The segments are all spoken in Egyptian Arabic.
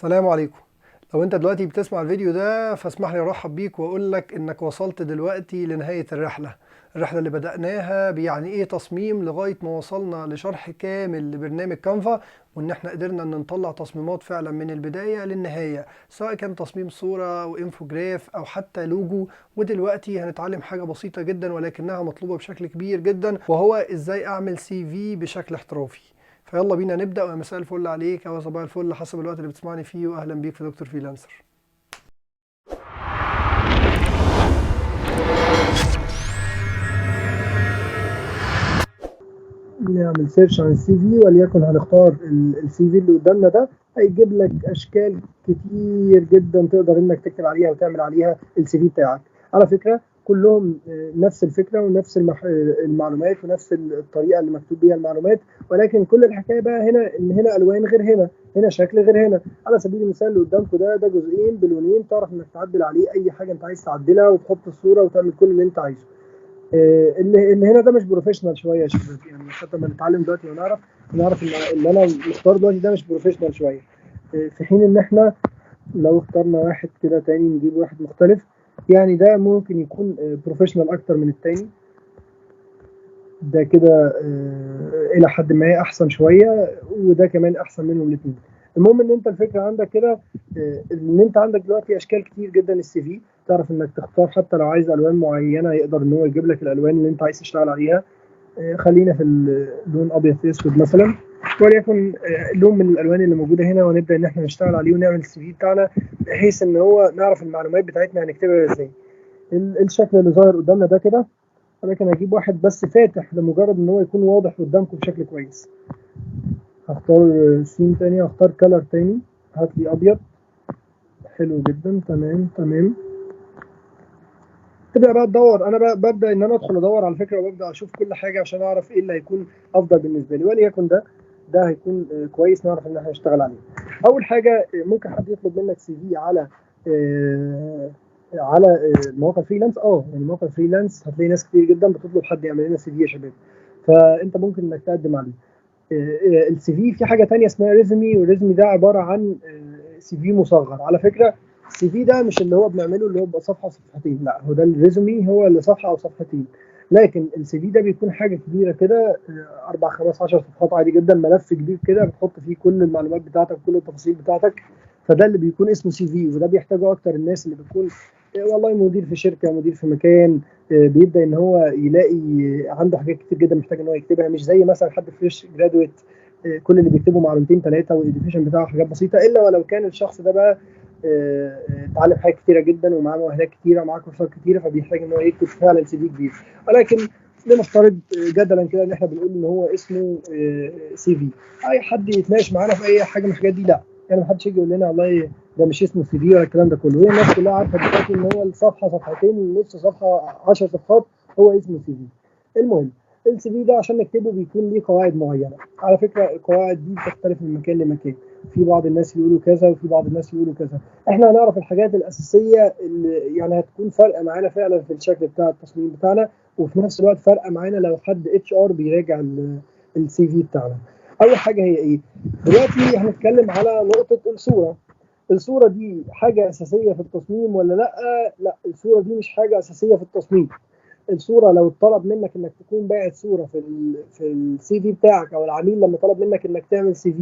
السلام عليكم. لو انت دلوقتي بتسمع الفيديو ده فاسمح لي ارحب بيك واقول لك انك وصلت دلوقتي لنهاية الرحلة، الرحلة اللي بدأناها بيعني ايه تصميم لغاية ما وصلنا لشرح كامل لبرنامج كانفا، وان احنا قدرنا ان نطلع تصميمات فعلا من البداية للنهاية، سواء كان تصميم صورة او infograph او حتى لوجو. ودلوقتي هنتعلم حاجة بسيطة جدا ولكنها مطلوبة بشكل كبير جدا، وهو ازاي اعمل CV بشكل احترافي. فيلا بينا نبدأ. ويا مساء الفل عليك او صباح الفل حسب الوقت اللي بتسمعني فيه، واهلا بيك في دكتور فريلانسر. نعمل search عن ال CV، وليكن هنختار ال CV اللي قدامنا ده، هيجيب لك اشكال كتير جدا تقدر انك تكتب عليها وتعمل عليها ال CV بتاعك. على فكرة كلهم نفس الفكرة ونفس المعلومات ونفس الطريقة اللي مكتوب بيها المعلومات، ولكن كل الحكاية بقى هنا ان هنا الوان غير هنا، هنا شكل غير هنا. على سبيل المثال اللي قدامكم ده جزئين بلونين، تعرف انك تعدل عليه اي حاجة انت عايز تعدلها وتحط الصورة وتعمل كل اللي انت عايزه. اللي هنا ده مش professional شوية يا شباب، يعني حتى ما نتعلم دلوقتي ونعرف ان اللي انا مختار دلوقتي ده مش professional شوية، في حين ان احنا لو اخترنا واحد كده تاني نجيب واحد مختلف، يعني ده ممكن يكون professional اكتر من التاني. ده كده الى حد ما احسن شوية، وده كمان احسن منهم الاثنين. المهم ان انت الفكرة عندك كده، ان انت عندك دلوقتي اشكال كتير جدا ال CV، تعرف انك تختار حتى لو عايز الوان معينة يقدر ان هو يجيب لك الالوان اللي انت عايز تشتغل عليها. خلينا في اللون ابيض في اسود مثلا، وليكن لون من الالوان اللي موجودة هنا، ونبدا ان احنا نشتغل عليه ونعمل ال CV بتاعنا بحيث ان هو نعرف المعلومات بتاعتنا هنكتبها ازاي. الشكل اللي ظاهر قدامنا ده كده، ولكن هجيب واحد بس فاتح لمجرد ان هو يكون واضح قدامكم بشكل كويس. هختار سين تاني، هختار color تاني، هات لي ابيض. حلو جدا، تمام تمام. تبدا بقى تدور. انا ببدا ان انا ادخل ادور على فكرة، وببدا اشوف كل حاجة عشان اعرف ايه اللي هيكون افضل بالنسبة لي، وليكن ده هيكون كويس نعرف ان احنا نشتغل عليه. اول حاجة ممكن حد يطلب منك CV على مواقع freelance. يعني مواقع freelance هتلاقي ناس كتير جدا بتطلب حد يعمل لنا CV يا شباب، فانت ممكن انك تقدم عليه. ال CV في حاجة ثانية اسمها résumé، وال résumé ده عبارة عن CV مصغر. على فكرة ال CV ده مش اللي هو بنعمله اللي هو بيبقى صفحة وصفحتين، لا، هو ده ال résumé هو اللي صفحة او صفحتين، لكن ال CV ده بيكون حاجة كبيرة كده، 4 5 10 صفحات عادي جدا، ملف كبير كده بتحط فيه كل المعلومات بتاعتك كل التفاصيل بتاعتك، فده اللي بيكون اسمه CV. وده بيحتاجه اكتر الناس اللي بتكون والله مدير في شركة، مدير في مكان، بيبدا ان هو يلاقي عنده حاجات كتير جدا محتاج ان هو يكتبها، مش زي مثلا حد fresh graduate كل اللي بيكتبه معلومتين ثلاثة وال education بتاعه حاجات بسيطة، الا ولو كان الشخص ده بقى اتعلم حاجات كتيرة جدا ومعاه مؤهلات كتيرة ومعاه كورسات كتيرة، فبيحتاج ان هو يكتب فعلا CV كبير. ولكن لنفترض جدلا كده ان احنا بنقول ان هو اسمه CV، اي حد يتناقش معانا في اي حاجة من الحاجات دي، لا، يعني ما حدش يجي يقول لنا والله ده مش اسمه CV ولا الكلام ده كله. هي الناس كلها عارفه دلوقتي ان هو الصفحة صفحتين، نص صفحة، 10 صفحات، هو اسمه CV. المهم ال CV ده عشان نكتبه بيكون ليه قواعد معينة. على فكرة القواعد دي بتختلف من مكان لمكان، في بعض الناس يقولوا كذا وفي بعض الناس يقولوا كذا. احنا هنعرف الحاجات الاساسية اللي يعني هتكون فارقه معانا فعلا في الشكل بتاع التصميم بتاعنا، وفي نفس الوقت فارقه معانا لو حد HR بيراجع ال CV بتاعنا. اول حاجة هي ايه؟ دلوقتي هنتكلم على نقطة الصورة. الصورة دي حاجة اساسية في التصميم ولا لا؟ لا، الصورة دي مش حاجة اساسية في التصميم. الصورة لو اتطلب منك انك تكون باعت صوره في ال CV بتاعك، او العميل لما طلب منك انك تعمل CV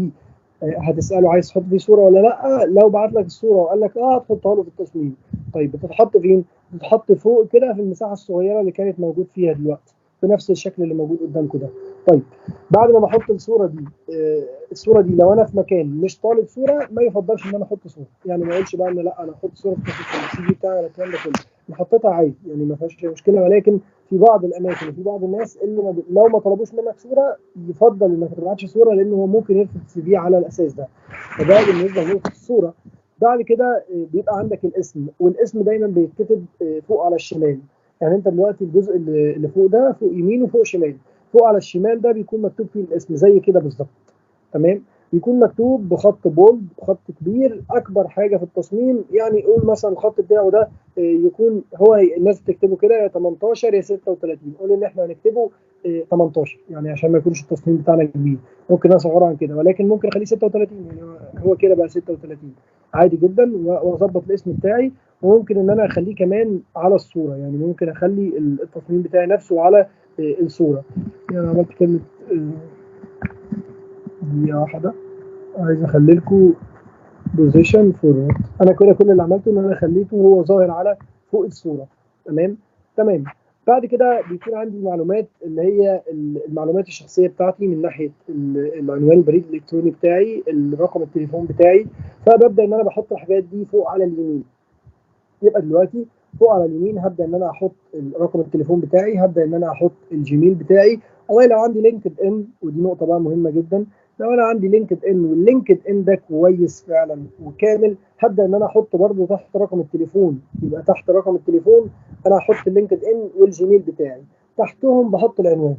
هتساله عايز تحط فيه صوره ولا لا؟ لو بعت لك الصورة وقال لك هتحطها له في التصميم. طيب بتتحط فين؟ بتتحط فوق كده في المساحة الصغيرة اللي كانت موجود فيها دلوقتي، بنفس الشكل اللي موجود قدامكم ده. طيب بعد ما بحط الصورة دي، الصورة دي لو انا في مكان مش طالب صوره ما يفضلش ان انا احط صوره، يعني ما اقولش بقى ان لا انا احط صوره في ال CV بتاعي ولا الكلام ده كله، انا حطيتها عادي يعني ما فيهاش مشكلة. ولكن في بعض الاماكن وفي بعض الناس اللي لو ما طلبوش منك صوره يفضل انك ما تبعتش صوره، لان هو ممكن يرفض ال CV على الاساس ده. فده بالنسبة لنقطة الصورة. بعد كده بيبقى عندك الاسم، والاسم دايما بيتكتب فوق على الشمال. يعني انت دلوقتي الجزء اللي فوق ده فوق يمين وفوق شمال، فوق على الشمال ده بيكون مكتوب فيه الاسم زي كده بالظبط، تمام؟ بيكون مكتوب بخط bold، بخط كبير، اكبر حاجة في التصميم. يعني قول مثلا الخط بتاعه ده يكون هو الناس بتكتبه كده يا 18 يا 36، قول ان احنا هنكتبه 18 يعني عشان ما يكونش التصميم بتاعنا كبير، ممكن اصغره عن كده، ولكن ممكن اخليه 36، يعني هو كده بقى 36 عادي جدا، واظبط الاسم بتاعي. وممكن ان انا اخليه كمان على الصورة، يعني ممكن اخلي التصميم بتاعي نفسه على الصورة. يعني عملت كلمة دقيقة واحدة، عايز اخلي لكم position forward. انا كده كل اللي عملته ان انا خليته هو ظاهر على فوق الصورة. تمام تمام. بعد كده بيكون عندي المعلومات اللي هي المعلومات الشخصية بتاعتي من ناحية العنوان البريد الالكتروني بتاعي، الرقم التليفون بتاعي. فببدا ان انا بحط الحاجات دي فوق على اليمين. يبقى دلوقتي فوق على اليمين هبدا ان انا احط رقم التليفون بتاعي، هبدا ان انا احط ال Gmail بتاعي. والله لو عندي LinkedIn، ودي نقطة بقى مهمة جدا، لو انا عندي LinkedIn وال LinkedIn ده كويس فعلا وكامل، هبدا ان انا احط برده تحت رقم التليفون. يبقى تحت رقم التليفون انا هحط ال LinkedIn وال Gmail بتاعي، تحتهم بحط العنوان.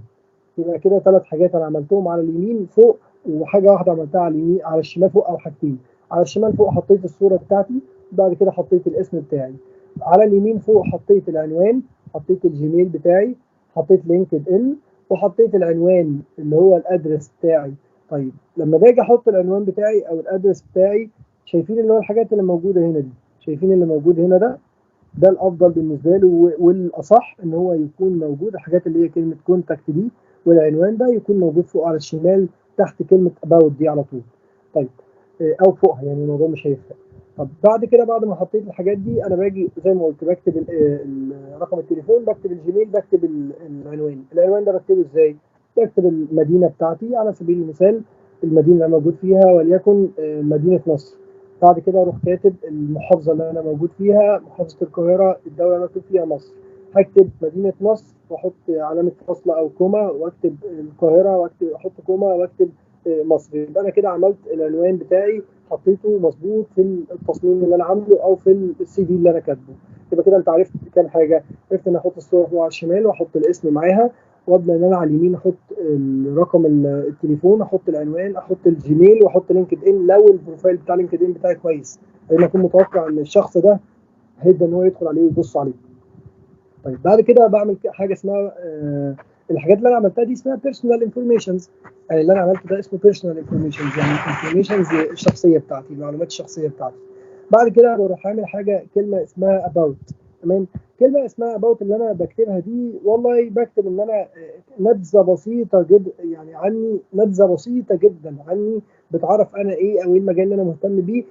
يبقى كده ثلاث حاجات انا عملتهم على اليمين فوق، وحاجه واحدة عملتها على اليمين على الشمال فوق، او حاجتين. على الشمال فوق حطيت الصورة بتاعتي، بعد كده حطيت الاسم بتاعي. على اليمين فوق حطيت العنوان، حطيت ال Gmail بتاعي، حطيت LinkedIn، وحطيت العنوان اللي هو ال address بتاعي. طيب لما باجي احط العنوان بتاعي او ال address بتاعي، شايفين اللي هو الحاجات اللي موجودة هنا دي، شايفين اللي موجود هنا ده، ده الافضل بالنسبة له والاصح ان هو يكون موجود. الحاجات اللي هي كلمة contact دي والعنوان ده يكون موجود فوق على الشمال تحت كلمة about دي على طول. طيب او فوقها، يعني الموضوع مش هيفرق. طب بعد كده بعد ما حطيت الحاجات دي، انا باجي زي ما قلت بكتب رقم التليفون، بكتب ال Gmail، بكتب العنوان. العنوان ده بكتبه ازاي؟ بكتب المدينة بتاعتي على سبيل المثال، المدينة اللي انا موجود فيها وليكن مدينة نصر. بعد كده اروح كاتب المحافظة اللي انا موجود فيها، محافظة القاهرة، الدولة اللي انا موجود فيها مصر. هكتب مدينة نصر واحط علامة فاصلة او comma، واكتب القاهرة واكتب احط comma واكتب مصر. يبقى انا كده عملت العنوان بتاعي، حطيته مظبوط في التصميم اللي انا عامله او في ال CV اللي انا كاتبه. يبقى كده انت عرفت كام حاجة؟ عرفت ان احط الصورة فوق على الشمال واحط الاسم معاها، وابدا ان انا على اليمين احط رقم التليفون، احط العنوان، احط ال Gmail، واحط LinkedIn لو ال profile بتاع LinkedIn بتاعي كويس، لان اكون متوقع ان الشخص ده هيبدا ان هو يدخل عليه ويبص عليه. طيب بعد كده بعمل حاجة اسمها الحاجات اللي انا عملتها دي اسمها personal informations، يعني اللي انا عملته ده اسمه personal informations، يعني ال informations الشخصية بتاعتي، المعلومات الشخصية بتاعتي. بعد كده بروح عامل حاجة كلمة اسمها about. تمام، كلمة اسمها about اللي انا بكتبها دي، والله بكتب ان انا نبذه بسيطة جدا يعني عني، نبذه بسيطة جدا عني، بتعرف انا ايه او ايه المجال اللي انا مهتم بيه.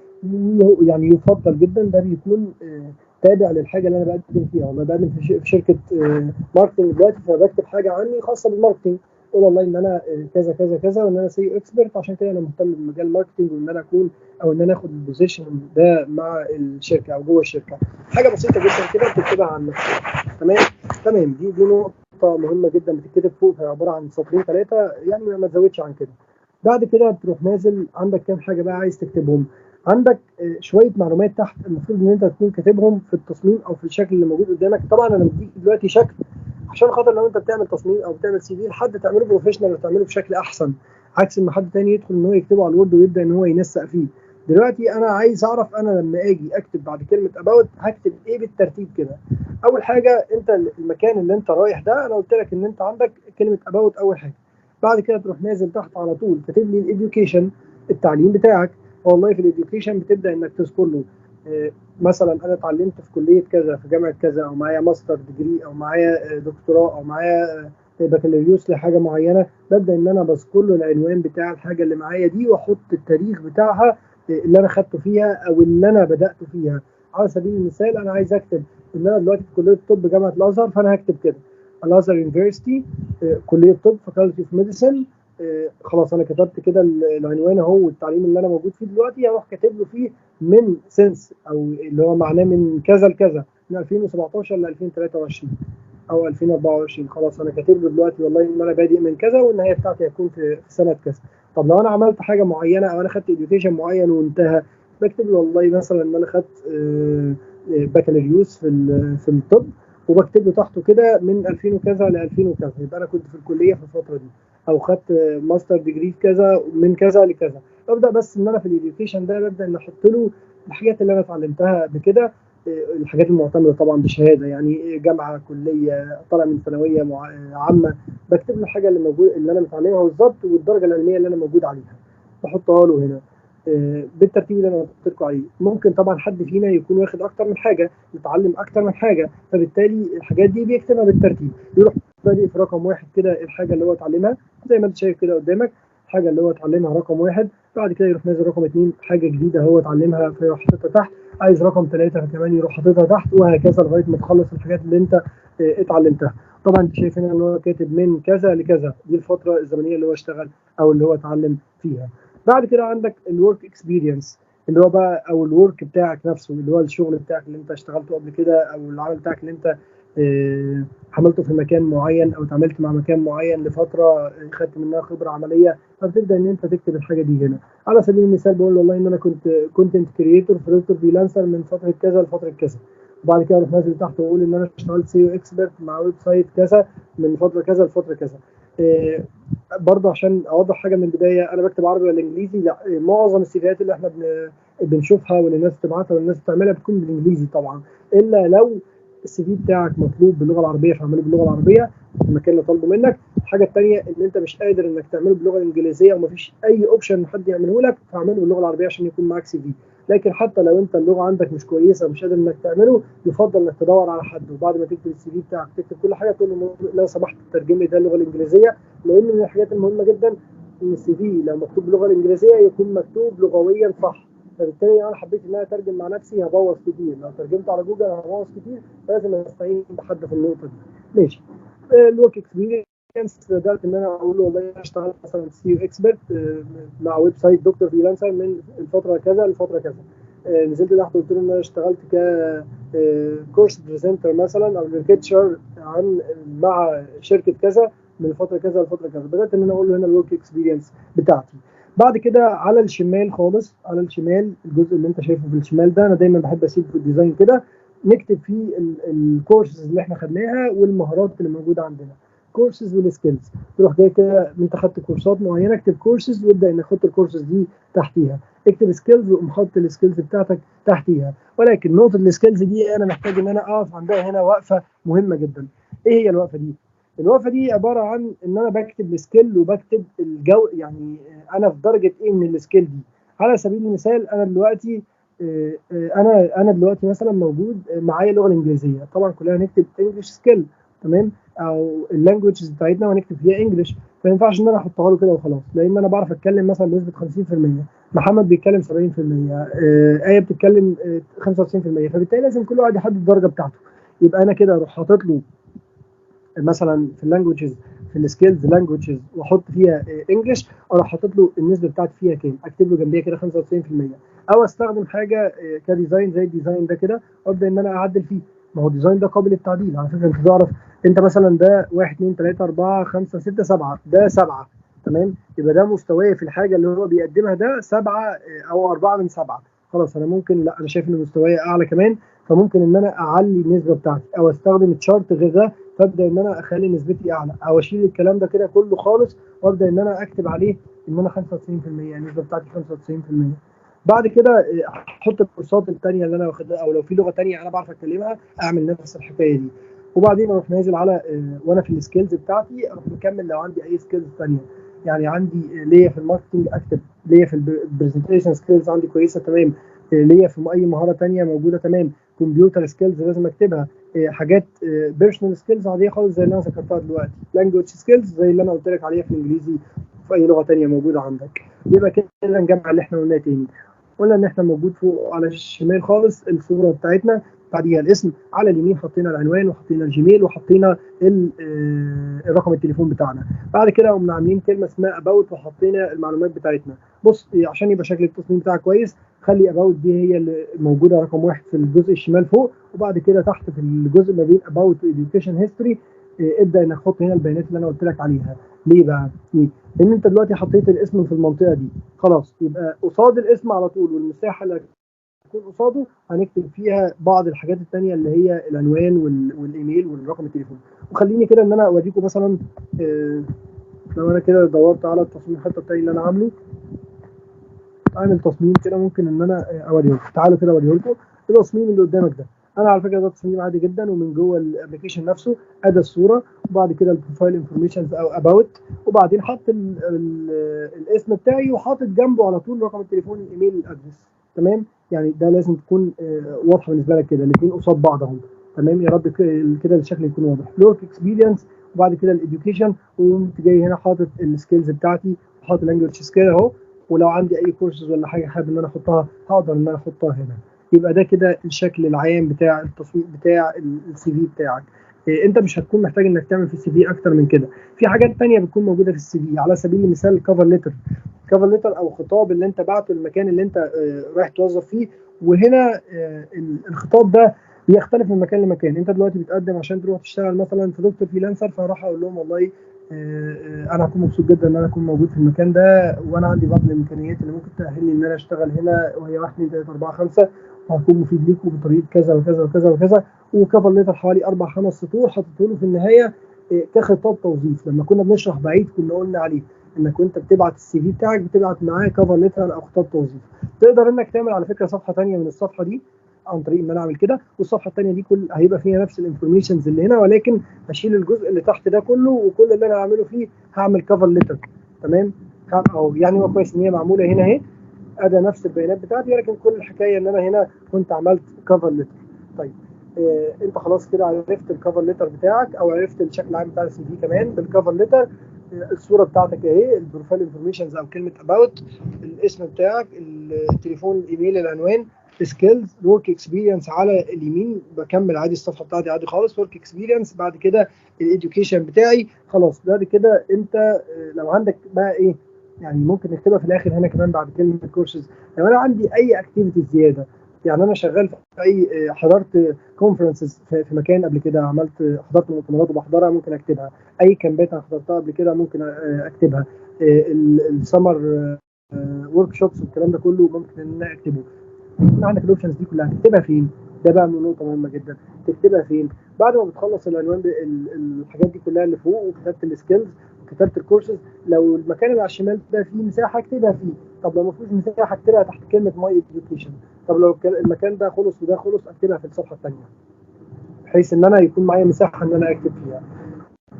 يعني يفضل جدا ده بيكون تابع للحاجة اللي انا بقدم فيها. والله بقدم في شركة marketing دلوقتي، فبكتب حاجة عني خاصة بال marketing، اقول والله ان انا كذا كذا كذا، وان انا SEO expert، عشان كده انا مهتم بمجال ال marketing، وان انا اكون او ان انا اخد ال position ده مع الشركة او جوه الشركة. حاجة بسيطة جدا كده بتكتبها عن نفسك. تمام تمام، دي نقطة مهمة جدا بتتكتب فوق، هي عبارة عن سطرين ثلاثة يعني ما تزودش عن كده. بعد كده بتروح نازل عندك كام حاجة بقى عايز تكتبهم. عندك شوية معلومات تحت المفروض ان انت تكون كاتبهم في التصميم او في الشكل اللي موجود قدامك. طبعا انا مديك دلوقتي شكل عشان خاطر لو انت بتعمل تصميم او بتعمل CV لحد تعمله professional وتعمله بشكل احسن، عكس ما حد تاني يدخل ان هو يكتبه على ال Word ويبدا ان هو ينسق فيه. دلوقتي انا عايز اعرف انا لما اجي اكتب بعد كلمة about هكتب ايه بالترتيب كده. اول حاجة انت المكان اللي انت رايح ده، انا قلت لك ان انت عندك كلمة about اول حاجة. بعد كده تروح نازل تحت على طول كاتب لي ال education، التعليم بتاعك. والله في ال education بتبدا انك تذكر له مثلا انا اتعلمت في كليه كذا في جامعه كذا، او معايا master degree، او معايا دكتوراه، او معايا بكالوريوس لحاجة معينة. ببدا ان انا بذكر له العنوان بتاع الحاجة اللي معايا دي، واحط التاريخ بتاعها اللي انا خدته فيها او اللي انا بداته فيها. على سبيل المثال انا عايز اكتب ان انا دلوقتي في كليه الطب جامعه الازهر، فانا هكتب كده الازهر University كليه الطب faculty of medicine. خلاص انا كتبت كده العنوان اهو والتعليم اللي انا موجود فيه دلوقتي. هروح كاتب له فيه من since، او اللي هو معناه من كذا لكذا، من 2017 ل 2023 او 2024. خلاص انا كاتب له دلوقتي والله ان انا بادئ من كذا والنهاية بتاعتي هتكون في سنة كذا. طب لو انا عملت حاجة معينة او انا خدت education معين وانتهى، بكتب له والله مثلا ان انا خدت بكالوريوس في الطب، وبكتب له تحته كده من 2000 وكذا ل 2000 وكذا، يبقى انا كنت في الكلية في الفترة دي. او خدت master degree في كذا من كذا لكذا. ببدا بس ان انا في ال education ده ببدا ان احط له الحاجات اللي انا اتعلمتها قبل كده، الحاجات المعتمدة طبعا بشهاده، يعني جامعه، كليه، طالع من ثانوية عامه، بكتب له الحاجة اللي موجود اللي انا متعلمها بالظبط والدرجة العلمية اللي انا موجود عليها بحطها له هنا بالترتيب اللي انا قلت لكم عليه. ممكن طبعا حد فينا يكون واخد اكتر من حاجه، متعلم اكتر من حاجه، فبالتالي الحاجات دي بيكتبها بالترتيب. يروح بادئ في رقم 1 كده الحاجة اللي هو اتعلمها زي ما انت شايف كده قدامك، الحاجة اللي هو اتعلمها رقم 1، بعد كده يروح نازل رقم 2 حاجة جديدة هو اتعلمها فيروح حاططها تحت، عايز رقم 3 فكمان يروح حاططها تحت، وهكذا لغاية ما تخلص الحاجات اللي انت اتعلمتها. طبعا انت شايف هنا ان هو كاتب من كذا لكذا، دي الفترة الزمنية اللي هو اشتغل او اللي هو اتعلم فيها. بعد كده عندك ال work experience اللي هو بقى او ال work بتاعك نفسه، اللي هو الشغل بتاعك اللي انت اشتغلته قبل كده، او العمل بتاعك اللي انت عملته في مكان معين او اتعاملت مع مكان معين لفترة خدت منها خبره عملية، فبتبدا ان انت تكتب الحاجة دي هنا. على سبيل المثال بقول والله ان انا كنت content creator في freelancer من فترة كذا لفترة كذا، وبعد كده اروح نازل تحت واقول ان انا اشتغلت SEO expert مع website كذا من فترة كذا لفترة كذا. برضه عشان اوضح حاجة من البداية، انا بكتب عربي ولا انجليزي؟ لا، معظم ال CV هات اللي احنا بنشوفها واللي الناس بتبعتها والناس بتعملها بتكون بالانجليزي طبعا، الا لو ال CV بتاعك مطلوب باللغة العربية فاعمله باللغة العربية في المكان اللي طالبه منك. الحاجة الثانية ان انت مش قادر انك تعمله باللغة الانجليزية ومفيش اي option حد يعمله لك، فاعمله باللغة العربية عشان يكون معاك CV. لكن حتى لو انت اللغة عندك مش كويسة ومش قادر انك تعمله، يفضل انك تدور على حد، وبعد ما تكتب ال CV بتاعك تكتب كل حاجة تقول له لو سمحت ترجم لي ده اللغة الانجليزية، لان من الحاجات المهمة جدا ان ال CV لو مكتوب باللغة الانجليزية يكون مكتوب لغويا صح. فبالتالي انا حبيت ان انا اترجم مع نفسي هبوظ كتير، لو ترجمت على جوجل هبوظ كتير، فلازم استعين بحد في النقطة دي. ماشي. ال work experience بدات ان انا اقول له والله انا اشتغلت مثلا SEO expert مع website دكتور freelancer من الفترة كذا لفترة كذا. نزلت تحت قلت له ان انا اشتغلت ك course presenter مثلا او lecturer عن مع شركة كذا من فترة كذا لفترة كذا. بدات ان انا اقول له هنا ال work experience بتاعتي. بعد كده على الشمال خالص، على الشمال الجزء اللي انت شايفه في الشمال ده، انا دايما بحب اسيب في ال design كده نكتب فيه الكورسز اللي احنا خدناها والمهارات اللي موجودة عندنا، courses وال skills. تروح جاي كده انت خدت كورسات معينة، اكتب كورسز وابدا انك تحط الكورسز دي تحتيها، اكتب skills وقوم حط ال skills بتاعتك تحتيها. ولكن نقطة ال skills دي انا محتاج ان انا اقف عندها هنا وقفه مهمة جدا. ايه هي الوقفة دي؟ الوقفة دي عبارة عن ان انا بكتب ال skill وبكتب الجو، يعني انا في درجه ايه من ال skill دي. على سبيل المثال انا دلوقتي انا دلوقتي مثلا موجود معايا اللغة الانجليزية، طبعا كلنا هنكتب English skill، تمام، او ال languages بتاعتنا وهنكتب فيها English. فما ينفعش ان انا احطها له كده وخلاص، لان انا بعرف اتكلم مثلا بنسبة 50%، محمد بيتكلم 70%، ايه بتتكلم 95%، فبالتالي لازم كل واحد يحدد الدرجة بتاعته. يبقى انا كده اروح حاطط له مثلا في ال languages في ال skills languages واحط فيها English، اروح حاطط له النسبة بتاعتي فيها كام، اكتب له جنبيها كده 95%، او استخدم حاجة ك design زي ال design ده كده وابدا ان انا اعدل فيه. ما هو ال design ده قابل للتعديل على فكرة. انت تعرف انت مثلا ده 1 2 3 4 5 6 7، ده 7، تمام، يبقى ده مستواه في الحاجة اللي هو بيقدمها ده 7 او 4 من 7. خلاص انا ممكن، لا انا شايف ان مستواي اعلى كمان، فممكن ان انا اعلي النسبة بتاعتي او استخدم chart غير ده، فابدا ان انا اخلي نسبتي اعلى، او اشيل الكلام ده كده كله خالص وابدا ان انا اكتب عليه ان انا 95%، النسبة بتاعتي 95%. بعد كده احط الكورسات الثانية اللي انا واخدها، او لو في لغة ثانية انا بعرف اتكلمها اعمل نفس الحكاية دي. وبعدين اروح نازل على وانا في ال skills بتاعتي اروح مكمل لو عندي اي skills ثانية، يعني عندي ليا في ال marketing اكتب، ليا في ال presentation skills عندي كويسة تمام، ليا في اي مهارة ثانية موجودة تمام، computer skills لازم اكتبها، حاجات personal skills عادية خالص زي اللي انا ذكرتها دلوقتي، language skills زي اللي انا قلت لك عليها في الانجليزي وفي اي لغة ثانية موجودة عندك. يبقى كده نجمع اللي احنا قلناه تاني. قلنا ان احنا موجود فوق على الشمال خالص الصورة بتاعتنا، بعديها الاسم، على اليمين حطينا العنوان وحطينا ال Gmail وحطينا الرقم التليفون بتاعنا. بعد كده قمنا عاملين كلمة اسمها about وحطينا المعلومات بتاعتنا. بص عشان يبقى شكل التصميم بتاعك كويس، خلي about دي هي اللي موجودة رقم 1 في الجزء الشمال فوق، وبعد كده تحت في الجزء ما بين about و education history ابدا انك تحط هنا البيانات اللي انا قلت لك عليها. ليه بقى؟ ليه؟ لان انت دلوقتي حطيت الاسم في المنطقة دي، خلاص يبقى قصاد الاسم على طول، والمساحة اللي هتكون قصاده هنكتب فيها بعض الحاجات الثانية اللي هي العنوان والايميل والرقم التليفون. وخليني كده ان انا اوريكم مثلا لو انا كده دورت على التصميم حتى التاني اللي انا عامله، اعمل تصميم كده ممكن ان انا اوريه لكم. تعالوا كده اوريه لكم التصميم اللي قدامك ده. انا على فكرة ده تصميم عادي جدا، ومن جوه ال application نفسه ادى الصوره، وبعد كده ال profile informations او about، وبعدين حاطط ال الاسم بتاعي، وحاطط جنبه على طول رقم التليفون، الايميل، ال address. تمام؟ يعني ده لازم تكون واضحة بالنسبة لك كده، الاثنين قصاد بعض اهم. تمام؟ يا رب كده الشكل يكون واضح. work experience، وبعد كده ال education، وقمت جاي هنا حاطط ال skills بتاعتي، وحاطط ال language skill اهو، ولو عندي اي كورسز ولا حاجة حابب ان انا احطها هقدر ان انا احطها هنا. يبقى ده كده الشكل العام بتاع التصميم بتاع ال CV بتاعك. انت مش هتكون محتاج انك تعمل في ال CV اكتر من كده. في حاجات تانية بتكون موجودة في ال CV، على سبيل المثال ال cover letter. cover letter او خطاب اللي انت بعته المكان اللي انت رايح توظف فيه. وهنا الخطاب ده بيختلف من مكان لمكان. انت دلوقتي بتقدم عشان تروح تشتغل مثلا في دكتور freelancer، فاروح اقول لهم والله انا هكون مبسوط جدا ان انا اكون موجود في المكان ده، وانا عندي بعض الامكانيات اللي ممكن تاهلني ان انا اشتغل هنا، وهي 1 2 3 4 5، وهكون مفيد ليكم بطريقة كذا وكذا وكذا وكذا. و cover letter حوالي 4 5 سطور حطيته له في النهاية كخطاب توظيف. لما كنا بنشرح بعيد كنا قلنا عليه انك وانت بتبعت ال CV بتاعك بتبعت معاه cover letter او خطاب توظيف. تقدر انك تعمل على فكرة صفحة ثانية من الصفحة دي عن طريق ان انا اعمل كده، والصفحة الثانية دي كل هيبقى فيها نفس ال informations اللي هنا، ولكن هشيل الجزء اللي تحت ده كله، وكل اللي انا هعمله فيه هعمل cover letter. تمام؟ او يعني هو كويس ان هي معمولة هنا اهي، ادى نفس البيانات بتاعتي، ولكن كل الحكاية ان انا هنا كنت عملت cover letter. طيب انت خلاص كده عرفت ال cover letter بتاعك، او عرفت الشكل العام بتاع ال CV كمان بال cover letter. الصورة بتاعتك اهي، ال profile informations او كلمة about، الاسم بتاعك، التليفون، الايميل، العنوان، skills، work experience على اليمين. بكمل عادي الصفحة بتاعتي عادي خالص، work experience، بعد كده ال education بتاعي. خلاص بعد كده انت لو عندك بقى ايه، يعني ممكن نكتبها في الاخر هنا كمان بعد كلمة كورسز، لو انا عندي اي activity زياده، يعني انا شغال في اي، حضرت conferences في مكان قبل كده، عملت حضرت مؤتمرات وبحضرها ممكن اكتبها، اي camp ات انا حضرتها قبل كده ممكن اكتبها، ال summer workshops والكلام ده كله ممكن ان انا اكتبه. يكون عندك ال options دي كلها، تكتبها فين؟ ده بقى من نقطة مهمة جدا، تكتبها فين؟ بعد ما بتخلص العنوان الحاجات دي كلها اللي فوق، وكتبت ال skills وكتبت الكورسز، لو المكان اللي على الشمال ده فيه مساحة اكتبها فيه. طب لو ما فيهوش مساحة اكتبها تحت كلمة my education. طب لو المكان ده خلص وده خلص اكتبها في الصفحة الثانية، بحيث ان انا يكون معايا مساحة ان انا اكتب فيها.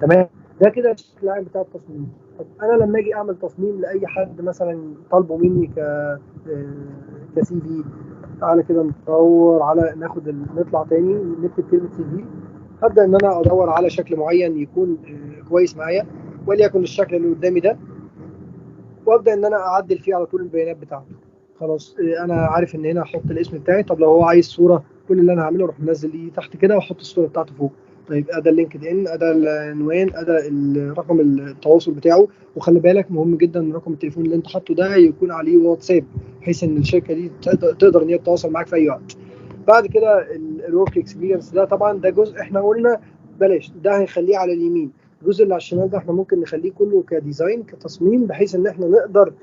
تمام؟ ده كده الشكل العام بتاع التصميم. طب انا لما اجي اعمل تصميم لاي حد مثلا طالبه مني ك CV، تعالى كده ندور على ناخد نطلع تاني نكتب كلمة CV. هبدا ان انا ادور على شكل معين يكون كويس معايا، وليكن الشكل اللي قدامي ده، وابدا ان انا اعدل فيه على طول البيانات بتاعته. خلاص انا عارف ان هنا احط الاسم بتاعي. طب لو هو عايز صوره، كل اللي انا هعمله اروح منزل ايدي تحت كده واحط الصورة بتاعته فوق. طيب ادى ال LinkedIn، ادى العنوان، ادى رقم التواصل بتاعه. وخلي بالك مهم جدا ان رقم التليفون اللي انت حاطه ده يكون عليه واتساب، بحيث ان الشركة دي تقدر ان هي تتواصل معاك في اي وقت. بعد كده ال work experience ده طبعا ده جزء احنا قلنا بلاش، ده هنخليه على اليمين. الجزء اللي على الشمال ده احنا ممكن نخليه كله ك design كتصميم، بحيث ان احنا نقدر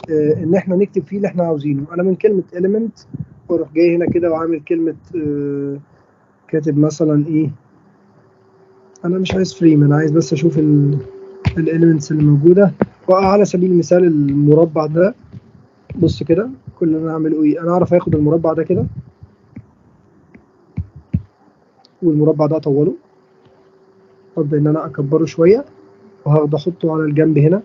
ان احنا نكتب فيه اللي احنا عاوزينه. انا من كلمة element واروح جاي هنا كده وعامل كلمة كاتب مثلا ايه، انا مش عايز frame، انا عايز بس اشوف ال elements اللي موجودة. وعلى سبيل المثال المربع ده، بص كده كل اللي انا هعمله ايه، انا اعرف اخد المربع ده كده والمربع ده اطوله، ابدا ان انا اكبره شوية، وهاخده احطه على الجنب هنا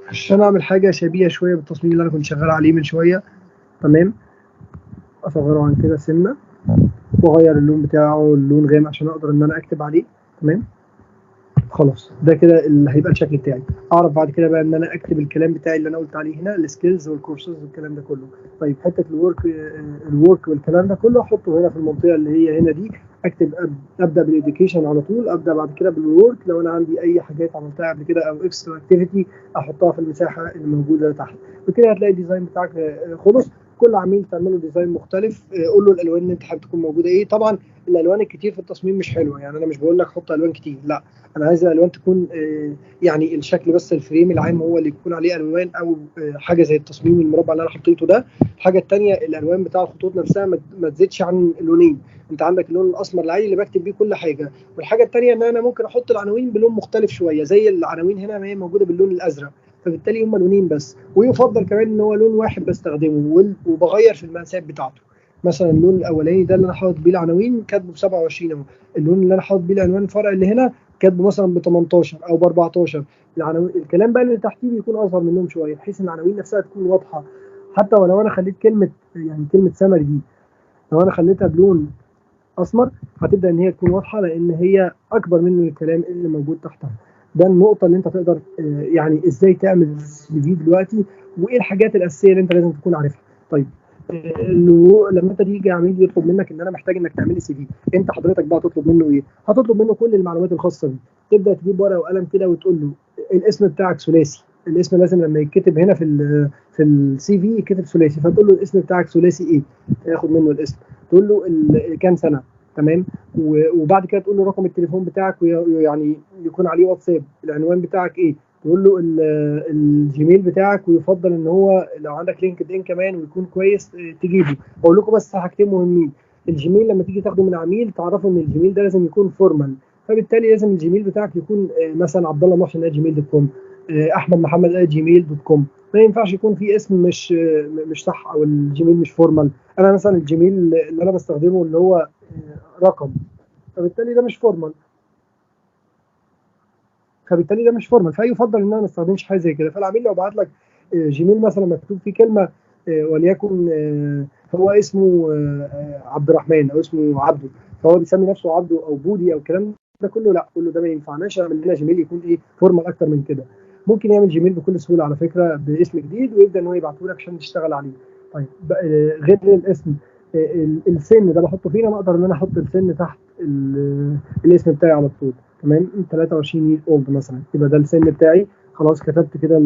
عشان اعمل حاجة شبيهه شوية بالتصميم اللي انا كنت شغال عليه من شوية. تمام، اصغره عن كده سنة واغير اللون بتاعه اللون غامق عشان اقدر ان انا اكتب عليه. تمام، خلاص ده كده اللي هيبقى الشكل بتاعي. اعرف بعد كده بقى ان انا اكتب الكلام بتاعي اللي انا قلت عليه هنا، ال skills وال courses والكلام ده كله. طيب حتة ال work والكلام ده كله احطه هنا في المنطقة اللي هي هنا دي. اكتب ابدا بال education على طول، ابدا بعد كده بال work لو انا عندي اي حاجات عملتها قبل كده او extra activity احطها في المساحة اللي موجودة تحت. بكده هتلاقي ال design بتاعك خلص. كل عميل تعمله design مختلف، قول له الالوان اللي انت حابب تكون موجودة ايه. طبعا الالوان الكتير في التصميم مش حلوة، يعني انا مش بقول لك حط الوان كتير، لا انا عايز الالوان تكون يعني الشكل بس، ال frame العام هو اللي يكون عليه الوان، او حاجة زي التصميم المربع اللي انا حطيته ده. الحاجة الثانية الالوان بتاع الخطوط نفسها ما تزيدش عن لونين، انت عندك اللون الاسمر العادي اللي بكتب بيه كل حاجة، والحاجة الثانية ان انا ممكن احط العناوين بلون مختلف شوية، زي العناوين هنا ما هي موجودة باللون الازرق، فبالتالي هم لونين بس، ويفضل كمان ان هو لون واحد بستخدمه وبغير في المقاسات بتاعته. مثلا اللون الاولاني ده اللي انا حاطط بيه العناوين كاتبه ب 27 اهو، اللون اللي انا حاطط بيه العنوان الفرع اللي هنا كاتبه مثلا ب 18 او ب 14. العناوين الكلام بقى اللي تحتيه بيكون اصغر منهم شوية، بحيث ان العناوين نفسها تكون واضحة. حتى ولو انا خليت كلمة، يعني كلمة summary دي لو انا خليتها بلون اسمر هتبدا ان هي تكون واضحة، لان هي اكبر من الكلام اللي موجود تحتها. ده النقطة اللي انت تقدر يعني ازاي تعمل CV دلوقتي، وايه الحاجات الاساسية اللي انت لازم تكون عارفها. طيب انه لما انت تيجي عميل يطلب منك ان انا محتاج انك تعمل لي CV، انت حضرتك بقى تطلب منه ايه؟ هتطلب منه كل المعلومات الخاصة بيه. تبدا تجيب ورقة وقلم كده وتقول له الاسم بتاعك ثلاثي، الاسم لازم لما يتكتب هنا في ال CV يتكتب ثلاثي، فتقول له الاسم بتاعك ثلاثي ايه؟ تاخد منه الاسم، تقول له كام سنة، تمام، وبعد كده تقول له رقم التليفون بتاعك ويعني يكون عليه واتساب، العنوان بتاعك ايه، تقول له ال Gmail بتاعك، ويفضل ان هو لو عندك LinkedIn كمان ويكون كويس تجيبه. بقول لكم بس حاجتين مهمين، ال Gmail لما تيجي تاخده من عميل تعرفوا ان ال Gmail ده لازم يكون formal، فبالتالي لازم ال Gmail بتاعك يكون مثلا عبد الله محسن @gmail.com، احمد محمد @gmail.com. ما ينفعش يكون في اسم مش صح او ال Gmail مش formal. انا مثلا ال Gmail اللي انا بستخدمه اللي هو رقم، فبالتالي ده مش formal، فبالتالي ده مش formal، فيفضل ان انا ما استخدمش حاجة زي كده. فالعميل لو بعت لك Gmail مثلا مكتوب فيه كلمة وليكن هو اسمه عبد الرحمن او اسمه عبده، فهو بيسمي نفسه عبده او بودي او الكلام ده كله، لا كله ده ما ينفعناش، اعمل لنا Gmail يكون ايه formal اكتر من كده. ممكن يعمل Gmail بكل سهولة على فكرة باسم جديد ويبدا ان هو يبعته لك عشان تشتغل عليه. طيب غير الاسم، السن ده بحطه فين؟ انا اقدر ان انا احط السن تحت الاسم بتاعي على طول، تمام، 23 year old مثلا، يبقى ده السن بتاعي. خلاص كتبت كده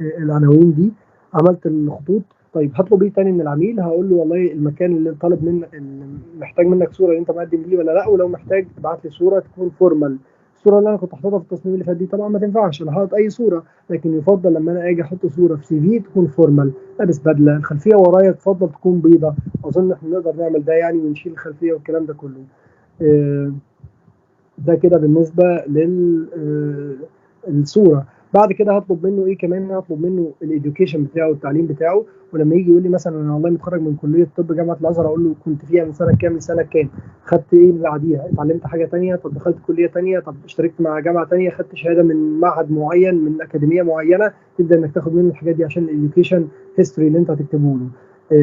العناوين دي، عملت الخطوط. طيب هطلب ايه تاني من العميل؟ هقول له والله المكان اللي طالب منك، اللي محتاج منك صوره اللي انت مقدم ليه ولا لا، ولو محتاج ابعت لي صوره تكون formal. الصورة اللي انا كنت حاططها في التصميم اللي فات دي طبعا ما تنفعش، انا حاطط اي صوره، لكن يفضل لما انا اجي احط صوره في CV تكون formal، لابس بدله، الخلفية ورايا تفضل تكون بيضة. اظن احنا نقدر نعمل ده يعني، ونشيل الخلفية والكلام ده كله. ده كده بالنسبة للصورة. بعد كده هطلب منه ايه كمان؟ هطلب منه ال education بتاعه، التعليم بتاعه. ولما يجي يقول لي مثلا انا والله متخرج من كليه طب جامعه الازهر، اقول له كنت فيها من سنة كام لسنه كام، خدت ايه اللي بعديها، اتعلمت حاجة ثانية، طب دخلت كليه ثانية، طب اشتركت مع جامعه ثانية، خدت شهادة من معهد معين، من اكاديمية معينة. تبدا انك تاخد منه الحاجات دي عشان ال education history اللي انت هتكتبه له.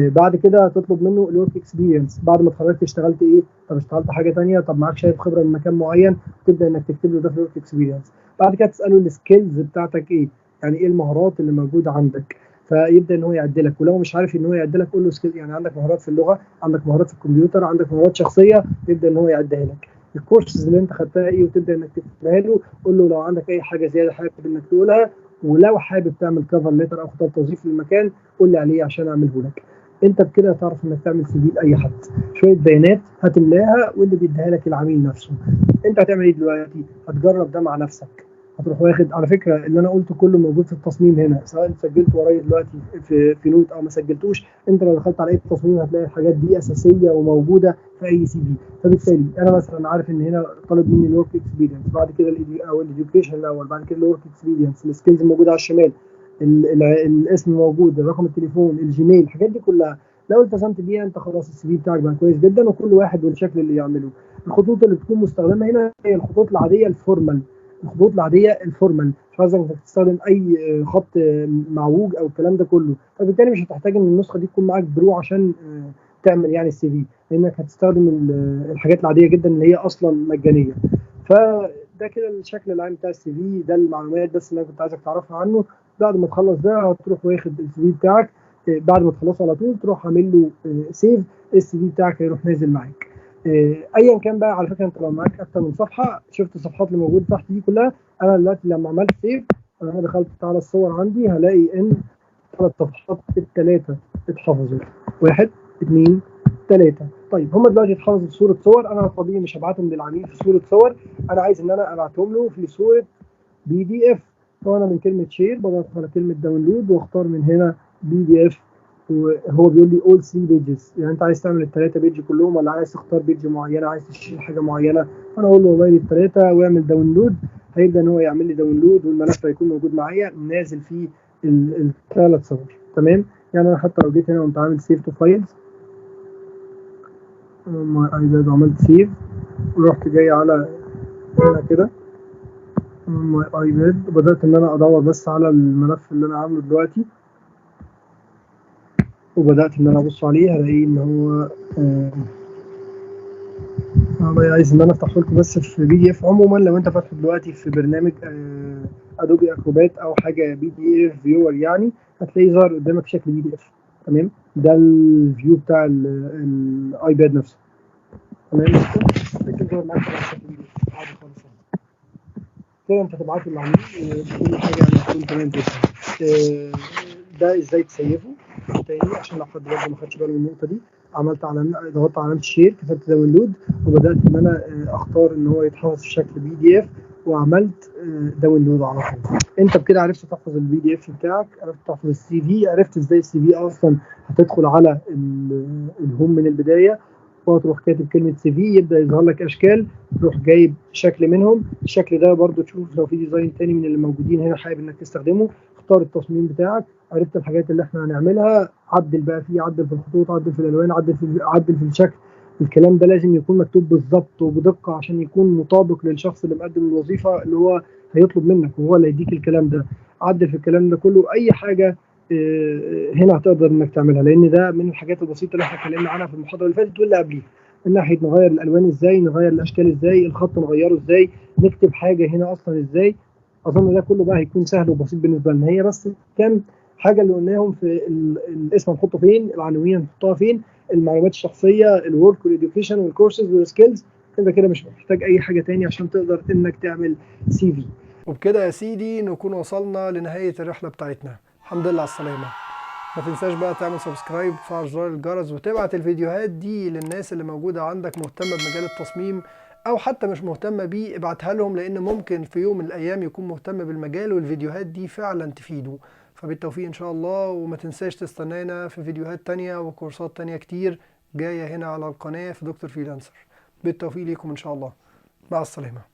بعد كده تطلب منه ال work experience، بعد ما اتخرجت اشتغلت ايه، طب اشتغلت حاجة ثانية، طب معاك شهادة خبره من مكان معين، تبدا انك تكتب له ده في ال work experience. بعد كده تساله ال skills بتاعتك ايه، يعني ايه المهارات اللي موجودة عندك، فيبدا ان هو يعدلك. ولو مش عارف ان هو يعدلك قول له skill، يعني عندك مهارات في اللغة، عندك مهارات في الكمبيوتر، عندك مهارات شخصية، يبدا ان هو يعدها لك. الكورسز اللي انت خدتها ايه، وتبدا انك تكتبها له. قول له لو عندك اي حاجة زيادة حابب انك تقولها، ولو حابب تعمل cover letter او خطاب توظيف للمكان قول لي عليه عشان اعمله لك. انت بكده تعرف انك تعمل CV لاي حد. شوية بيانات هتملاها واللي بيديها لك العميل نفسه. انت هتعمل ايه دلوقتي؟ هتجرب ده مع نفسك. هتروح واخد، على فكرة اللي انا قلته كله موجود في التصميم هنا، سواء انت سجلت ورايا دلوقتي في note او ما سجلتوش، انت لو دخلت على اي تصميم هتلاقي الحاجات دي اساسية وموجودة في اي CV. فبالتالي انا مثلا عارف ان هنا طالب مني ال work experience، بعد كده او ال education الاول، بعد كده ال work experience، ال skills موجودة على الشمال، الاسم موجود، رقم التليفون، ال Gmail، الحاجات دي كلها لو التزمت بيها انت خلاص ال CV بتاعك بقى كويس جدا. وكل واحد والشكل اللي يعمله. الخطوط اللي بتكون مستخدمة هنا هي الخطوط العادية ال formal، الخطوط العادية ال formal، مش عايزك انك تستخدم اي خط معوج او الكلام ده كله، فبالتالي مش هتحتاج ان النسخة دي تكون معاك pro عشان تعمل يعني ال CV، لانك هتستخدم الحاجات العادية جدا اللي هي اصلا مجانية. فده كده الشكل العام بتاع ال CV، ده المعلومات بس اللي انا كنت عايزك تعرفها عنه. بعد ما تخلص ده هتروح واخد ال CV بتاعك، بعد ما تخلصه على طول تروح عامل له save، ال CV بتاعك هيروح نازل معاك. ايا كان بقى. على فكرة انت لو معاك اكتر من صفحة، شفت الصفحات اللي موجودة تحت دي كلها، انا دلوقتي لما عملت save انا دخلت على الصور عندي هلاقي ان 3 صفحات، الثلاثة اتحفظوا، 1 2 3. طيب هم دلوقتي اتحفظوا في صوره صور، انا طبيعي مش هبعتهم للعميل في صوره صور، انا عايز ان انا ابعتهم له في صوره PDF. فانا من كلمة share بضغط على كلمة download واختار من هنا PDF، وهو بيقول لي all 3 pages، يعني انت عايز تعمل الثلاثة page كلهم ولا عايز تختار page معينة، عايز تشيل حاجة معينة. فانا اقول له والله الثلاثة واعمل download. هيبدا ان هو يعمل لي download والملف هيكون موجود معايا نازل فيه الثلاث صور. تمام، يعني انا حتى لو جيت هنا وقمت عامل save to files my iPad وعملت save ورحت جاي على هنا كده my iPad وبدات ان انا ادور بس على الملف اللي انا عامله دلوقتي وبدات ان انا ابص عليه، هلاقيه ان هو والله عايز ان انا افتحه لكم بس في PDF. عموما لو انت فاتحة دلوقتي في برنامج Adobe Acrobat او حاجة PDF viewer يعني هتلاقيه ظهر قدامك شكل PDF. تمام، ده ال view بتاع ال iPad نفسه. تمام، لكن ظهر معاك طبعا شكل PDF عادي خالص يعني. كده انت تبعته للعميل وكل حاجة يعني هتكون تمام جدا. ده ازاي تسيفه تاني عشان لو حد برضه ما خدش باله من النقطة دي. عملت علامة، ضغطت علامة share، كتبت download وبدات ان انا اختار ان هو يتحفظ في شكل PDF وعملت download على طول. انت بكده عرفت تحفظ ال PDF بتاعك، عرفت تحفظ ال CV، عرفت ازاي ال CV اصلا هتدخل على ال home من البداية وتروح كاتب كلمة CV يبدا يظهر لك اشكال، تروح جايب شكل منهم، الشكل ده برضو تشوف لو في design تاني من اللي موجودين هنا حابب انك تستخدمه، اختار التصميم بتاعك، عرفت الحاجات اللي احنا هنعملها، عدل بقى فيه، عدل في الخطوط، عدل في الالوان، عدل في الشكل. الكلام ده لازم يكون مكتوب بالظبط وبدقه عشان يكون مطابق للشخص اللي مقدم الوظيفة اللي هو هيطلب منك وهو اللي هيديك الكلام ده. عدل في الكلام ده كله، اي حاجة هنا هتقدر انك تعملها، لان ده من الحاجات البسيطة اللي احنا اتكلمنا عنها في المحاضرة اللي فاتت واللي قبليها، من ناحية نغير الالوان ازاي، نغير الاشكال ازاي، الخط نغيره ازاي، نكتب حاجة هنا اصلا ازاي. اظن ده كله بقى هيكون سهل وبسيط بالنسبة لنا. هي بس كام حاجة اللي قلناهم في الاسم هنحطه فين، العناوين هنحطها فين، المعلومات الشخصية، ال work وال education وال courses وال skills. انت كده مش محتاج اي حاجة تاني عشان تقدر انك تعمل CV. وبكده يا سيدي نكون وصلنا لنهاية الرحلة بتاعتنا. الحمد لله على السلامة. ما تنساش بقى تعمل subscribe وتفعل زرار الجرس وتبعت الفيديوهات دي للناس اللي موجودة عندك مهتمة بمجال التصميم او حتى مش مهتمة بيه، ابعتها لهم لان ممكن في يوم من الايام يكون مهتم بالمجال والفيديوهات دي فعلا تفيده. فبالتوفيق ان شاء الله، وما تنساش تستنانا في فيديوهات تانية وكورسات تانية كتير جاية هنا على القناة في دكتور فريلانسر. بالتوفيق ليكم ان شاء الله، مع السلامة.